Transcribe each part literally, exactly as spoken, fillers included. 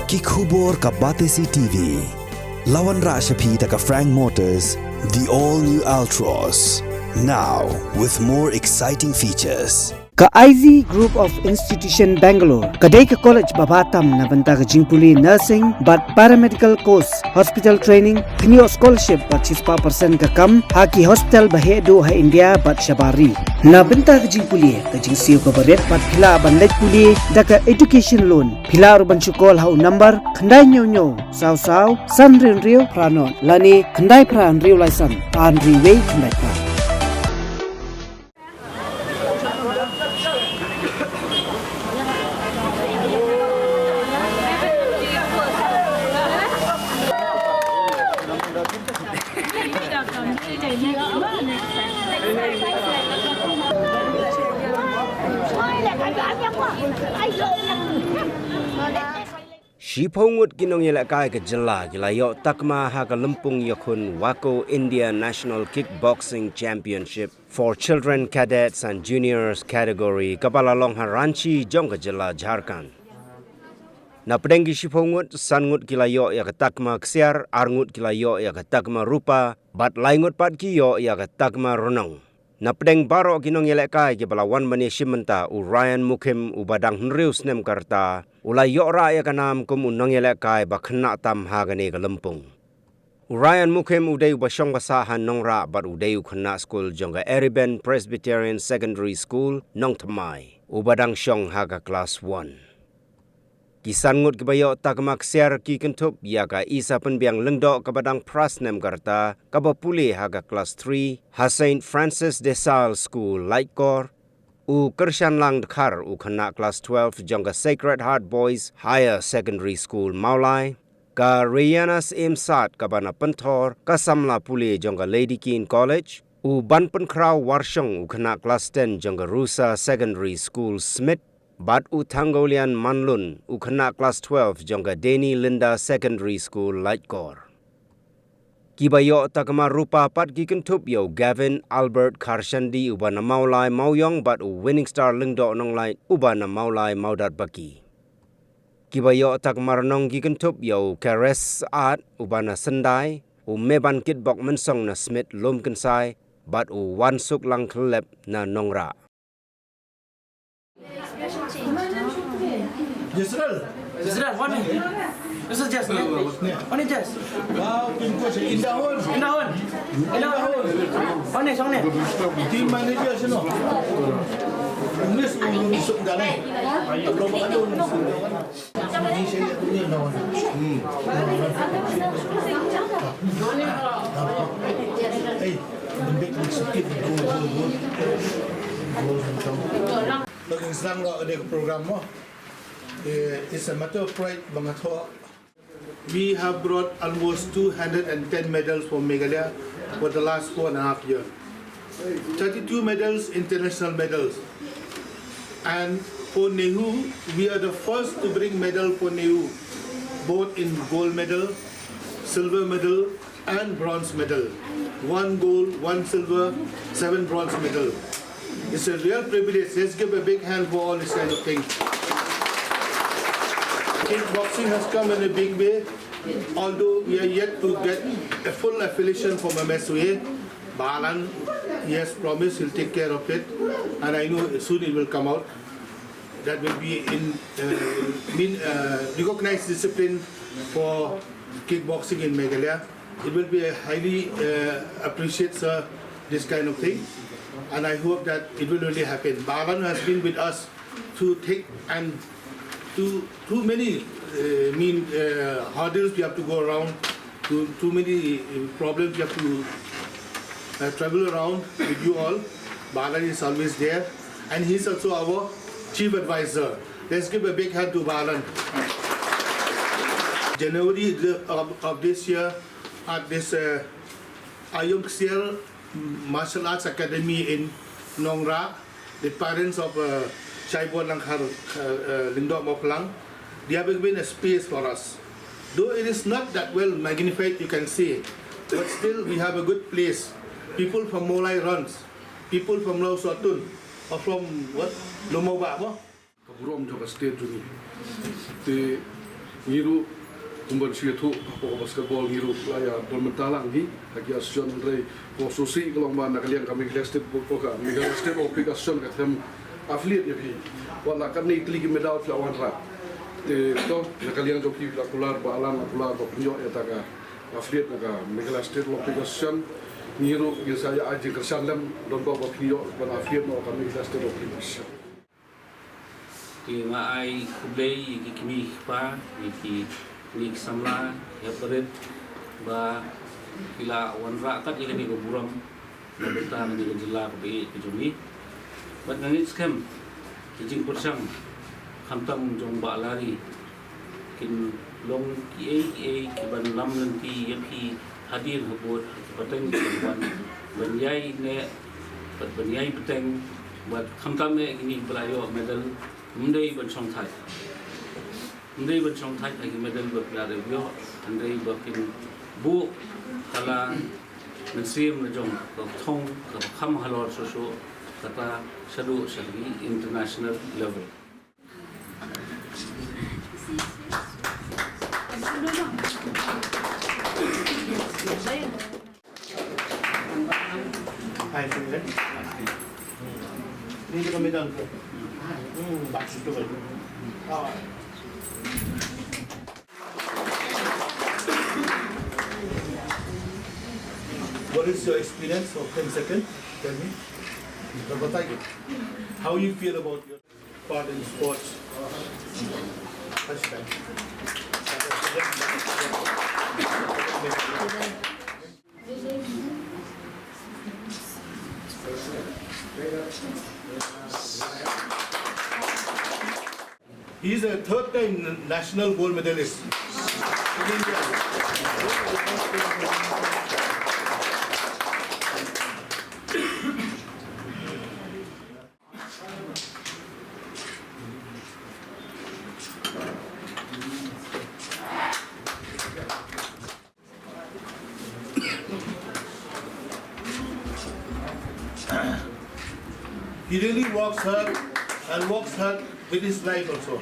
Ki khubor ka Batesi T V. La wanrah sha phi da ka Frank Motors, the all new Altroz. Now with more exciting features. Ka I Z Group of Institution Bangalore ka dei ka college ba bha tam na bynta ka jingpule nursing bad paramedical course, hospital training, pynïoh scholarship bad shispah percent ka kam ha ki hospital ba heh duh ha India bad shabar ri. Na bynta ka jingpule, ka jingsiew kaba rit bad phi lah ban leit pule da ka education loan. Phi lah ruh ban shu call ha u number khyndai hynñiew hynñiew saw saw san hynriew hynriew phra nod lane khyndai phra hynriew lai san ar hynriew wei khyndai phra. Shiphew ngut ki nongïalehkai ka jylla ki la ïoh takma ha ka lympung ïakhun WAKO India National Kickboxing Championship for Children, Cadets and Juniors category kaba la long ha Ranchi jong ka jylla Jharkhand. Na pdeng ki shiphew ngut, san ngut ki la ïoh ïa ka takma ksiar, ar ngut ki la ïoh ïa ka takma rupa, bad lai ngut pat ki ïoh ïa ka takma rnong. Na pdeng baroh ki nongïalehkai kiba la wan ban ïashim bynta, u Ryan Mukhim uba dang hynriew snem ka rta u la ïoh rah ïa ka nam kum u nongïalehkai ba khynnah tam ha kane ka lympung. U Ryan Mukhim u dei uba shong ba sah ha Nongrah bad u dei u khynnah skul jong ka Eriben Presbyterian Secondary School, Nongthymmai, uba dang shong ha ka klas one. Ki san ngut kiba ïoh takma ksiar ki kynthup ïa ka Isapynbiang Lyngdoh kaba dang phra snem ka rta, kaba pule ha ka klas three ha Saint Francis de Sales School, Laitkor, u Kyrshanlang Dkhar, u khynnah klas twelve jong ka Sacred Heart Boys Higher Secondary School, Mawlai, ka Reyana Syiem Sad kaba na Pynthor, ka samla pule jong ka Lady Keane College, u Banpynkhraw Warshong, u khynnah klas ten jong ka Rusa Secondary School, Smit, bad u Thangolian Manlun, u khynnah klas twelve jong ka Deni Linda Secondary School, Laitkor. Kiba ïoh takma rupa pat ki kynthup ïa u Gavin Albert Kharshandi uba na Mawlai Mawiong bad u Winning Star Lyngdoh Nonglait uba na Mawlai Mawdatbaki. Kiba ïoh takma rnong ki kynthup ïa u Keres At uba na Syndai, u Meban Kitbok Mynsong na Smit Lumkynsai, bad u Wansuklang Khyllep na Nongrah. Jezreel. Jezreel, one minute. This is Jess, ne? One minute, Jess. Wow, pinpoint in the hole. In the hole. In the hole. One minute, one minute. Team manager sino? Miss Miss Dale. Abro ba ado. Ni siya ni no. Hmm. Hey. Looking sang lo de program mo. Eh, it's a matter of pride ba nga thoh. We have brought almost two hundred and ten medals for Meghalaya for the last four and a half year. Thirty-two medals, international medals. And for NEHU, we are the first to bring medal for NEHU, both in gold medal, silver medal, and bronze medal. One gold, one silver, seven bronze medal. It's a real privilege. Let's give a big hand for all this kind of things. Kickboxing has come in a big way, although we are yet to get a full affiliation from M S U A. Balan, he has promised he'll take care of it, and I know soon it will come out. That will be in, uh, mean, uh, recognized discipline for kickboxing in Meghalaya. It will be a highly, uh, appreciate, sir, this kind of thing, and I hope that it will really happen. Balan has been with us through thick and too, too many, uh, mean, uh, hurdles we have to go around, too, too many, uh, problems we have to, uh, travel around with you all. Balan is always there, and he's also our chief advisor. Let's give a big hand to Balan. January the, of, of this year, at this, uh, Ayom Ksiar Martial Arts Academy in Nongrah, the parents of, uh, Shaibor Langkhar, uh, uh, Lyngdoh Mawphlang, they have given a space for us. Though it is not that well magnified, you can see, but still we have a good place. People from Mawlai runs, people from Lawsohtun, or from what? Lowmawbah, mo? Ka burom jong ka state jong ngi. Te Ngi ruh kumba shu ïathuh hapoh basketball ngi ruh la ïa don bynta lang hi ha ki association, hynrei ka sngewsih ka long ba na ka liang ka Meghalaya State, ka Meghalaya State Olympic Association ka them affiliate ïa phi. Wat la katne tylli ki medal phi la wanrah. Te to na ka liang jong phi la kular ba, la kular ba phin ïoh ïa kata ka affiliate na ka Meghalaya State Olympic Association. Ngi ruh ngin sa ïa ai jingkyrshan lem don ba phin ïoh ban affiliate na ka Meghalaya State Olympic Association. Te nga ai khublei ïa ki kmie ki kpa, ïa ki kmie ki samla, ki hep barit, ba ki la wanrah kat ïa kane ka burom na bynta kane ka jylla kaba ïeit ka jong ngi. Bad nga ngeit skhem ki jingpyrshang khamtam jong Bah Larry kin long kiei kiei kiban lam lynti ïa phi hadien habud ha ki pateng kiban wan, ban ïai neh bad ban ïai bteng, bad khamtam eh kine kiba la ïoh medal, ym dei ban shongthait. Ym dei ban shongthait ha ki medal ba phi la dep ïoh, hynrei ba kin buh ka la mynsiem la jong, ka thong kaba kham halor shuh shuh, kata shaduh sha ki international level. What is your experience of ten seconds? Tell me. How you feel about your part in sports? Hashtag. He is a third time national gold medalist in India. He really works hard and works hard with his life also,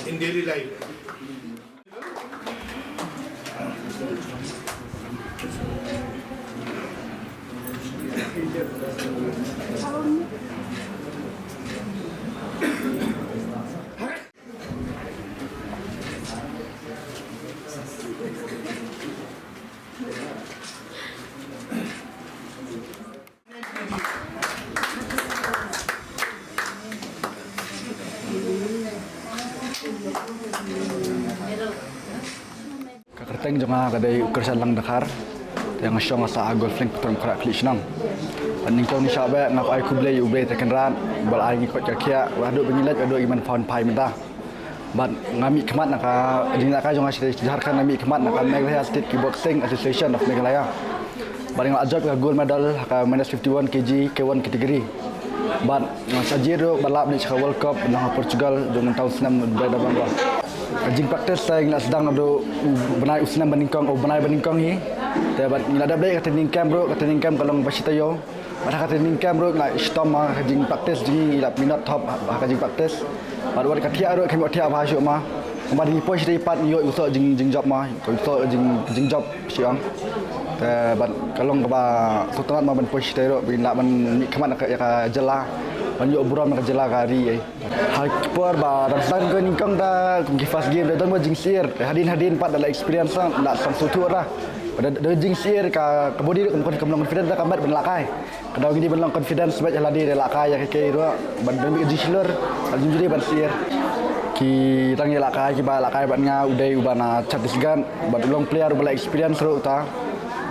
in daily life. Ka kyrteng jong nga ka dei u Kyrshanlang Dkhar. Te nga shong ha Sahgolfleng, Pynthorumkhrah, Khliehshnong. Bad nyngkong nyngshah bha nga kwah ai khublei ïa U Blei Trai Kynrad ba la ai ngi koit ka khiah, ba haduh ba ngi leit, haduh ngi ban phah phai mynta. Bad nga mihkhmat na ka jinglehkai jong nga sha Jharkhand, nga mihkhmat na ka Meghalaya State Kickboxing Association of Meghalaya. Bad nga la jop ka gold medal ha ka minus fifty-one K G K one category. Bad nga sa jied ruh ba lah ban leit sha ka World Cup na ha Portugal jong mynta u snem u November. Ka jingpractice te ngi la sdang naduh u bnai, u snem ba nyngkong, u bnai ba nyngkong hi. Te bad ngi la dep leit ka training camp ruh, ka training camp ka long ba shi taïew. Bad ha ka training camp ruh ngi la shitom ha ka jingpractice jong ngi, ngi la minot thop ha ka jingpractice. Bad wat ka thiah ruh kam ïoh thiah bha shuh ma. Bad ngi poi shatei pat ngi ïoh u soh jing, jingjop ma, u soh jing, jingjop shuh. Te bad ka long kaba sngewtynnat ma ban poi shatei ruh, ba ngin lah ban mihkhmat ïa ka jylla, ban ïoh burom ïa ka jylla ka ri. Ha ki por ba dang sdang ka nyngkong da kum ki first game da don ba jingsyier. Hadien hadien pat da la experience, da la sngewthuh ra. Da, da jingsyier ka, ka body ruh kam, kam long confident da ka met ban lehkai. Ka dei ngi dei ban long confidence bad ïa lade, da lehkai ïa kiei kiei ruh ban, ban mih jingshlur. Ka jingim dei ban syier. Ki dang ïa lehkai, kiba lehkai bad nga u dei uba na Chhattisgarh bad u long player uba la experience ruh uta.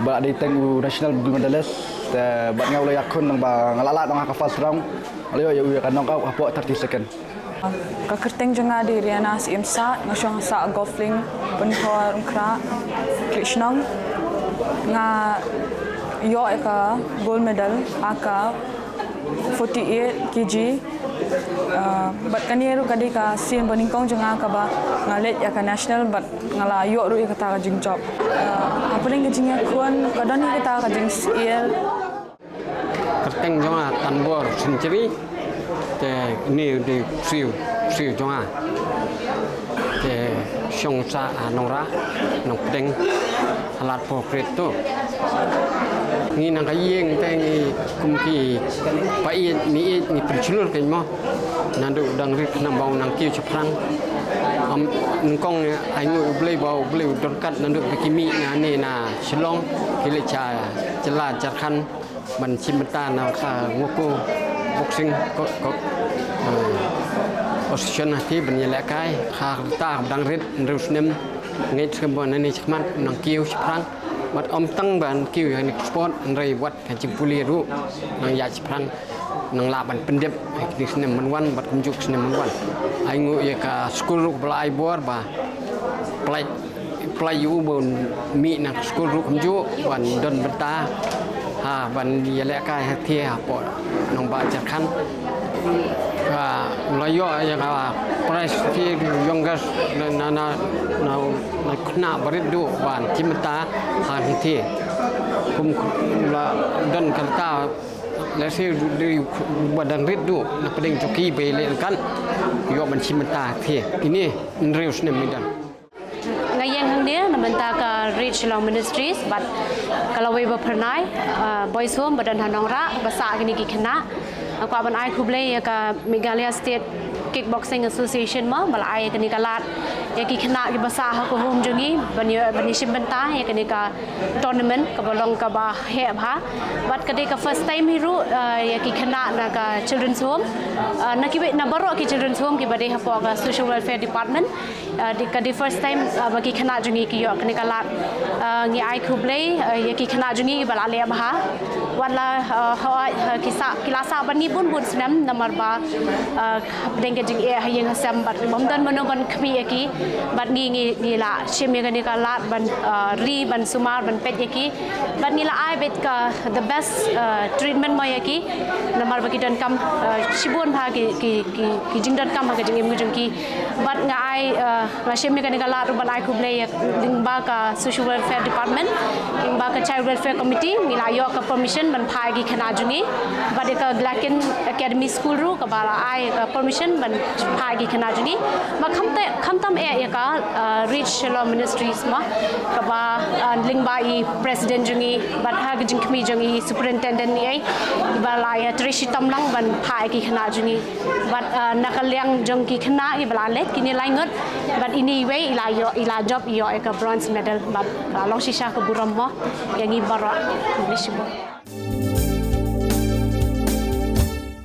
Ba la dei teng u national gold medalist. Te bad nga u la ïakhun nang ba nga la lah nang ha ka first round. Nga la ïoh ïa u ïa ka knockout hapoh thirty second. Ka kyrteng jong nga dei Riana Syiem Sah, nga shong ha Sahgolfleng, Pynthorumkhrah, Khliehshnong. Nga ïoh ïa ka gold medal ha ka forty-eight K G. Uh, bad kane ruh ka dei ka sien ba nyngkong jong nga kaba nga leit ïa ka national bad nga la ïoh ruh ïa kata ka jingjop. Uh, hapdeng ka jingïakhun ka don hi kata ka jingsyier. Kyrteng jong nga Tanbor Synchri. Te une u dei u ksuid, ksuid jong nga. Te Shong sa, ah, Nongrah, Nongpdeng, ha Lad Pohkrit tu. Ngi nang ka ïing te ngi kum ki paid, ngi ïeit, ngi pynshlur kein mo. Naduh dang rit khnang ba u nang kiew shaphrang. Am, nyngkong ai nguh U Blei ba U Blei u don kat naduh ba ki mih na ne na Shillong, ki leit sha jylla Jharkhand ban shim bynta na ka Wokon Boxing ko, ko, eh, Association ha te ban ïalehkai. Ha ka rta dang rit hynriew snem, ngeit skhem ba na ne shakhmat nang kiew shaphrang. Bad ym tang ban kiew ïa kane ka sport, hynrei wat ka jingpule ruh nang ïaid shaphrang, nang lah ban pyndep ha kine ki snem ban wan bad kumjuh ki snem ban wan. Ai nguh ïa ka skul ruh ba la ai bor ba pynlait, pynlait ïa u ban mih na ka skul ruh kumjuh ban don bynta, ha, ban ïalehkai ha te hapoh nongbah Jharkhand. Ka la ïoh ïa ka prize te youngest na, na, na, na, na khynnah ba rit duh ban shim bynta ha te. Kum la don ka rta, lehse dei ba dang rit duh na pdeng jong ki ba ïaleh ryngkat, ïoh ban shim bynta ha te. Kine hynriew snem i don. Nga ïeng hangne na bynta ka Reach Shillong Ministries bad ka lawei ba phyrnai, ah, Boys Home ba don ha Nongrah ba sah kine ki khynnah. Nga kwah ban ai khublei ïa ka Meghalaya State Kickboxing Association mo ba la ai ïa kane ka lad ïa ki khynnah kiba sah ha ka home jong ngi ban ïa, ban ïashim bynta ïa kane ka tournament kaba long kaba heh bha. Bad ka dei ka first time hi ruh, ah, ïa ki khynnah na ka Children's Home, ah, na kiwei na baroh ki Children's Home kiba dei hapoh ka Social Welfare Department. Ah, dei ka dei first time, ah, ba ki khynnah jong ngi ki ïoh kane ka lad. Ah, ngi ai khublei, ah, ïa ki khynnah jong ngi ba la leh bha. Wat la, ah, hooid, ah, ki sah, ki la sah bad ngi bun bun snem namar ba, ah, hapdeng ka jingeh ha ïing ha sem bad ym don mano ban khmih ïa ki. Bad ngi, ngi, ngi la shim ïa kane ka lad ban, ah, ri, ban sumar, ban peit ïa ki. Bad ngi la ai beit ka the best, ah, treatment mo ïa ki. Namar ba ki donkam, ah, shibun bha ki, ki, ki, ki jingdonkam ha ka jingim ka jong ki. Bad nga ai, ah, nga shim ïa kane ka lad ruh ban ai khublei ïa lyngba ka Social Welfare Department, lyngba ka Child Welfare Committee, ngi la ïoh ka permission ban phah ïa ki khynnah jong ngi. Bad ïa ka Glakin Academy School ruh kaba la ai ka permission ban phah ïa ki khynnah jong ngi. Bad khamtam, khamtam eh ïa ka, ah, Reach Shillong Ministries mo, kaba, ah, lyngba i president jong ngi bad ha ka jingkhmih jong i superintendent i ei, iba la ïa trei shitom lang ban phah ïa ki khynnah jong ngi. Bad, ah, na ka liang jong ki khynnah kiba la leit kine lai ngut, bad ine iwei i la ïoh, i la jop ïoh ïa ka bronze medal. Bad ka long shisha ka burom mo ïa ngi baroh. Khublei shibun.